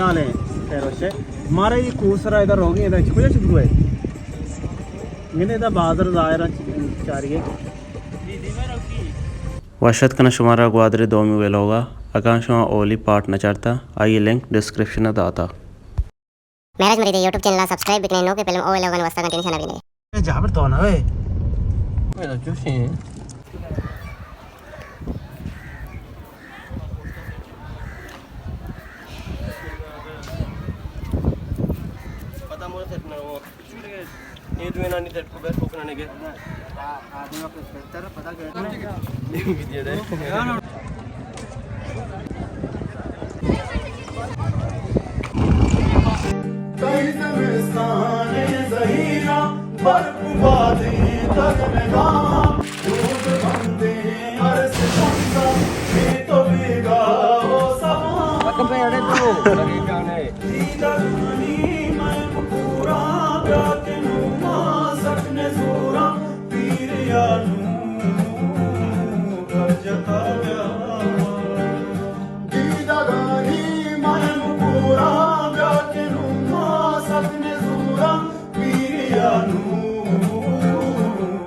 چالیں، خیر وش ئے۔ مارا اے کوہ سرا ادا روگی ادا چکویا چکو ئے۔ گندے ادا بازار ظاہر چاری ئے۔ وش اتک کناں شمارا گوادر دومی ویلوگا۔ اگاں شما اولی پارٹ نہ چارتا، آئی لنک ڈسکرپشن ءَ داتا۔ مہراج مرید یوٹیوب چینل ءَ سبسکرائب بکنیں، نوکیں فلم او ویلوگانی واسطہ گھنٹی نشانہ بجنیں۔ اے جابر تو نہ وے۔ میرا جوشیں۔ پتہ مورا سیٹ نہ ہو۔ اے دوئینانی تر کو بے ٹھوکنا نے گے۔ تئی زمستان زہیراں برف بادیں تر نگاہاں۔ دود بندیں ارس شمسا بے تو بیگاہ و سباں۔ دیدگانی مئے پوراں بیا کہ نوں ما سک نزوراں، پیریا نوں پر جتا بیا۔ دیدگانی مئے پوراں بیا کہ نوں ما سک نزوراں، پیریا نوں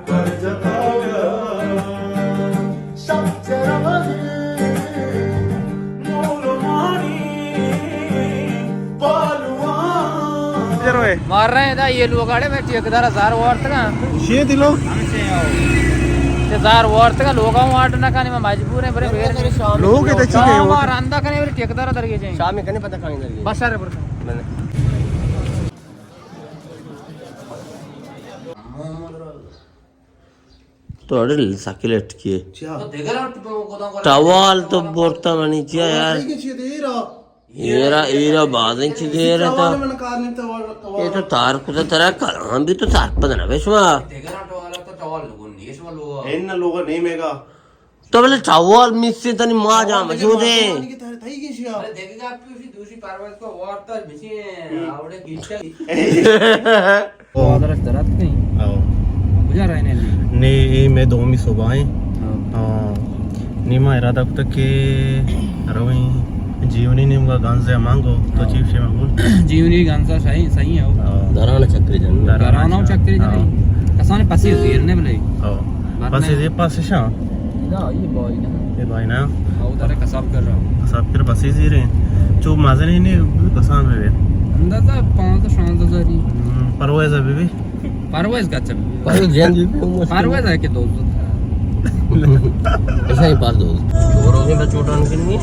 پر جتا بیا۔ شپ چرا بزی مولمانی پالواں۔ مار رہے ہیں دا، یہ لوگ آڑے میں ٹھیکیدار ہزار وارتگا۔ شے دی لوگ؟ ہم سے آؤ۔ یہ ہزار وارتگا، لوگاں وارت نہ کنے، میں مجبور ہیں، برے بیر۔ لوگ ادھر چی کہیں ہمارا رندا کنے، برے ٹھیکیدار در گئے جائیں۔ شام میں کنے پتہ کہیں در گئے۔ بس سارے برے۔ تو اڑے ساکے لٹکی ئے۔ چیا؟ ٹوال تو برتا منی چیا یار۔ ایرا، ایرا بازیں چی دیر ہے تو۔ اے تو تار کتا ترا کلام بھی تو تار پتہ نہ بے شما۔ ان لوگا نہیں میگا۔ تو بلے ٹوال میسے تنی ما جام چودے۔ ارے دیکھے گا آپ کی اسی دوسری پرواز کو وارتا بچے آوڑے گیچا۔ گوادرش درات کہیں؟ او۔ کجا رہنے لی؟ نی اے میں دومی صبح ہیں۔ او۔ ہاں۔ نی ما ارادہ کتا کہ رویں جیونی نیمگا گنز ہے مانگو، تو او۔ چیف شے مانگو۔ جیونی گنزا صحیح، صحیح ہے۔ او۔ درانا چکری جن۔ درانا چکری جن۔ او۔ کسان پسی زیر نے بلے۔ او۔ پسی زیر پسی شاں۔ ادا یہ بھائی نا۔ یہ بھائی نا۔ او دارے کساب کر رہا۔ کساب کر پسی زیر ہیں۔ چو مزنے نے کسان بے۔ اندازہ پانزدہ شانزدہ ہزاری۔ ہم، پرویز ابھی بھی۔ پرویز کا چل۔ پرویز جان جی پہ عمر۔ پرویز ہے کہ دوست۔ ایسا ہی پاس دوست۔ اور روزی میں چوٹان کے نہیں۔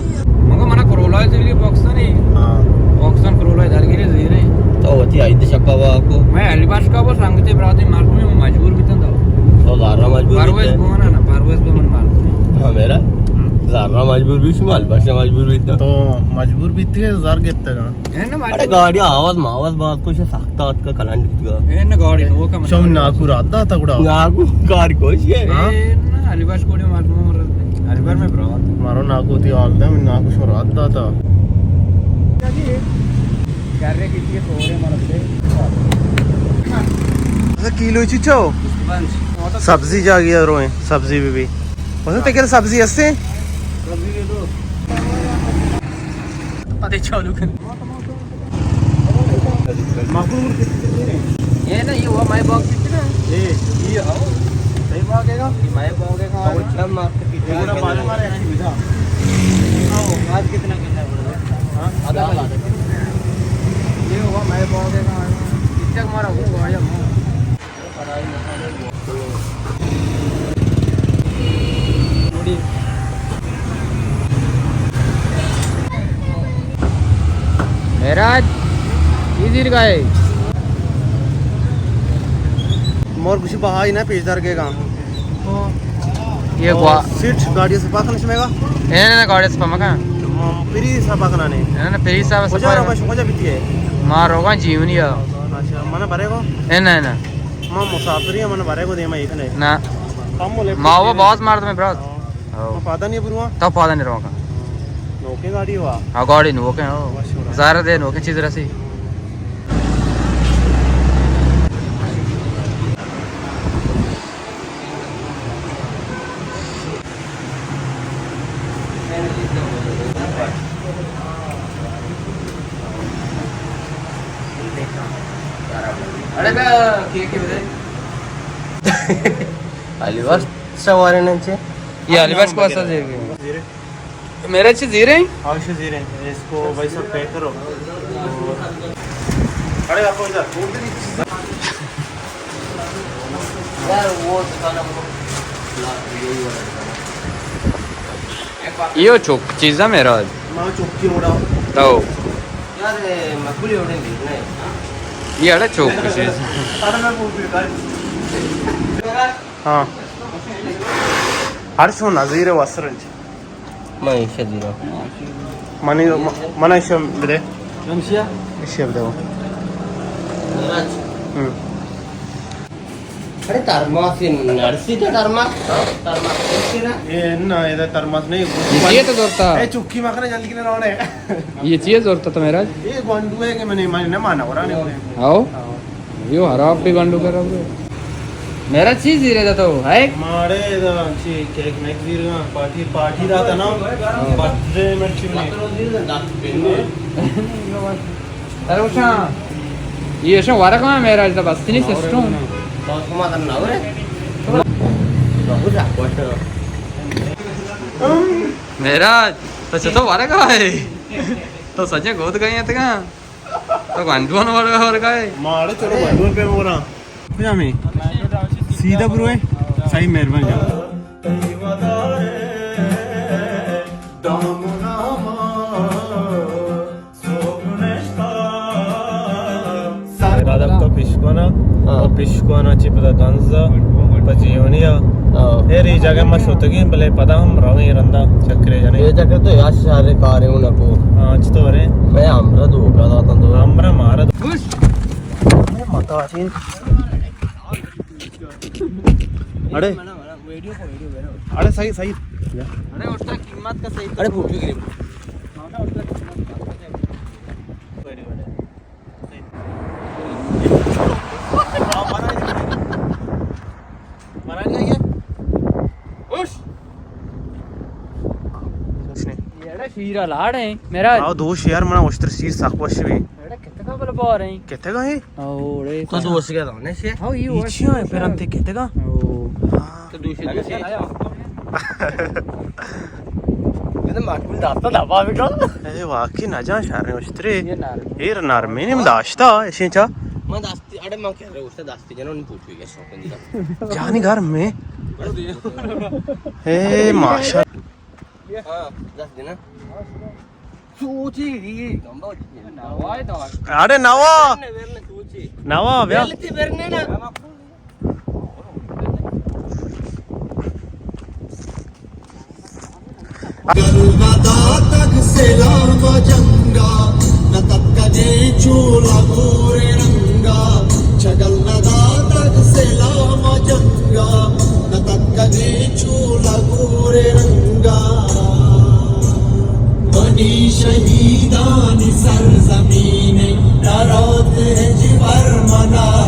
مگو منا کرولا ہے تیرے پاکستانی۔ ہاں۔ پاکستان کرولا ہے دار کے لیے زیرے۔ تو ہوتی آئی تھی شپا وا کو۔ میں علی باش کا وہ سنگتے براتے مار کو میں مجبور بھی تھا۔ تو زارا مجبور بھی پرویز تھا۔ بوانا نا، پرویز بمن مار کو۔ ہاں میرا۔ ہم۔ زارا مجبور بھی شمال باش مجبور بھی تھا۔ تو مجبور بھی تھے زار گپتا نا۔ اڑے گاڑی آواز ماواز بات کچھ سخت آت کا کلنڈ بیتگا۔ اے نہ گاڑی نوکا من۔ شو ناکو رات داتا گڑا۔ ناکو گاڑی کوش ہے۔ ہاں؟ اے نہ علی باش کوڑی مردم مرد۔ علی بار میں برات۔ مارو ناکو تی حال دے، من ناکو شو رات داتا۔ کر رہے کسی کے سورے مرد دے۔ اچھا، کیلو چیچو؟ سبزی جا گیا روئیں، سبزی بھی بھی۔ اسے تے کل سبزی ہستے؟ سبزی دے دو۔ پتے چالو کر۔ یہ نا، یہ ہوا مائے باغ کتنا؟ یہ، یہ ہاں۔ صحیح باغ ہے گا؟ یہ مائے باغ ہے گا۔ اور چم آپ کے پیچھے یہ پورا پالے مارے اچھی مزہ۔ آؤ، آج کتنا کرنا ہے بڑا؟ ہاں؟ آدھا کلو۔ یہ ہوا مائے باغ ہے گا۔ اتنا ہمارا ہوا یا ہوا۔ معراج، یہ زیر گائے۔ مور گوشی بہائی نہ پیش دار گے گا۔ یہ گوا۔ سیٹ گاڑی سے پاک نشمے گا؟ اے نہ، نہ، گاڑی سے پاک مکا۔ پری سا پاک نہ نے۔ نہ، نہ، پری سا بس پاک۔ کجا روگا، کجا بیتی ہے؟ ما روگا جیونی۔ اچھا، من بھرے گو؟ اے نہ، نہ۔ ما مسافری، من بھرے گو دیما ایک نے۔ نہ۔ کم لے۔ ما وہ بہت مردم ہے، برات۔ ہاں۔ تو پادا نہیں بروا؟ تو پادا نہیں روا کا۔ نوکے گاڑی ہوا؟ ہاں، گاڑی نوکے ہو۔ ماشاءاللہ۔ زارا دے نوکے چیز رسی۔ اڑے بیا کیک کے بدے۔ علی بس سوارے نہ چے۔ یہ علی بس کو اسا زیر گئے۔ میرا چی زیر ہیں؟ ہاں، اسے زیر ہیں۔ اس کو بھائی صاحب پیک کرو۔ اڑے آپ ادھر۔ یہ چوک چیزا میرا۔ ما چوکی اڑا۔ تو۔ یار، مقبول اڑے نہیں۔ یہ اڑا چوک چیز۔ ہاں۔ ہر شو نظیر وسرنج۔ من ایشی دیرا۔ منی، من ایشی بدے۔ ایشی بدے۔ ہم۔ اڑے ترماس نرسی تو ترماس، ترماس کسی نا؟ اے نا، ادا ترماس نہیں۔ یہ چیئے تو زورتا؟ اے چکی مکنے جلدی کنے رونے۔ یہ چیئے زورتا تو میرا؟ یہ گونڈو ہے کہ منی، منی نہ مانا ورا نے۔ آؤ۔ یو ہراب بھی گنڈو کر رہا ہے۔ میرا چیز زیرے دا تو ہے؟ ماڑے دا چی کیک میک زیرگا، پارٹی، پارٹی دا تا نا۔ برتھ ڈے مرچی بنی۔ ارے وشاں۔ یہ شو ورگا میرا دا بستنی سسٹم۔ میرا تو چتو ورگا ہے؟ تو سچے گود گئے ہیں تکا؟ تو گنڈوان ورگا ورگا ہے۔ ماڑے چلو گنڈوان پہ مورا۔ کجا میں؟ سیدھا برو ہے۔ صحیح، مہربانی جان۔ ارادہ تو پیشکونا، ہاں۔ اور پیشکونا چی پتا گنزا، پچیونیا۔ ہاں۔ اے ری جگہ ما شتگیں، بلے پدا ہم رویں رندا چکرے جنے۔ اے جگہ تو یا شہر کارے ہوں نکو۔ ہاں، چطور ہے؟ میں ہمرا دھوکا داتا تو۔ ہمرا مارا دو-، خوش۔ میں متا چین۔ اڑے۔ اڑے صحیح، صحیح۔ اڑے اس کا قیمت کا صحیح۔ اڑے فوٹو گرے۔ شیر لاڑ ہیں میرا۔ آو دوش یار، منا اشتر شیر سک وش بی۔ اڑے کتگا بل بار ہیں۔ کتگا ہے؟ اوڑے تو دوش گیا تھا نے سے؟ ہاں، یہ وش ہے، پھر ہم تے کتگا؟ او۔ ہاں۔ تو دوشی، دوشی۔ یہ تو مقبول داستا دبا بکا۔ اے واقعی نہ جان شہر اشترے۔ یہ نرم۔ ایر نرمی نیم داشتا، ایشیں چا۔ من داستی، اڑے من کہہ رہے، اس داستی جنوں نہیں پوچھو یہ شوق نہیں۔ جانی گھر میں۔ اے ماشاء۔ ہاں، دس دینا۔ سوچی گئی۔ اڑے نوا۔ نوا بیا۔ گل نہ داتگ سلام جنگا، نہ تتکگیں چو لاہور رنگا۔ چہ گل نہ داتگ سلام جنگا، نہ تتکگیں چو لاہور رنگا۔ منی شہیدانی سرزمین، نہ روت ہچبر منا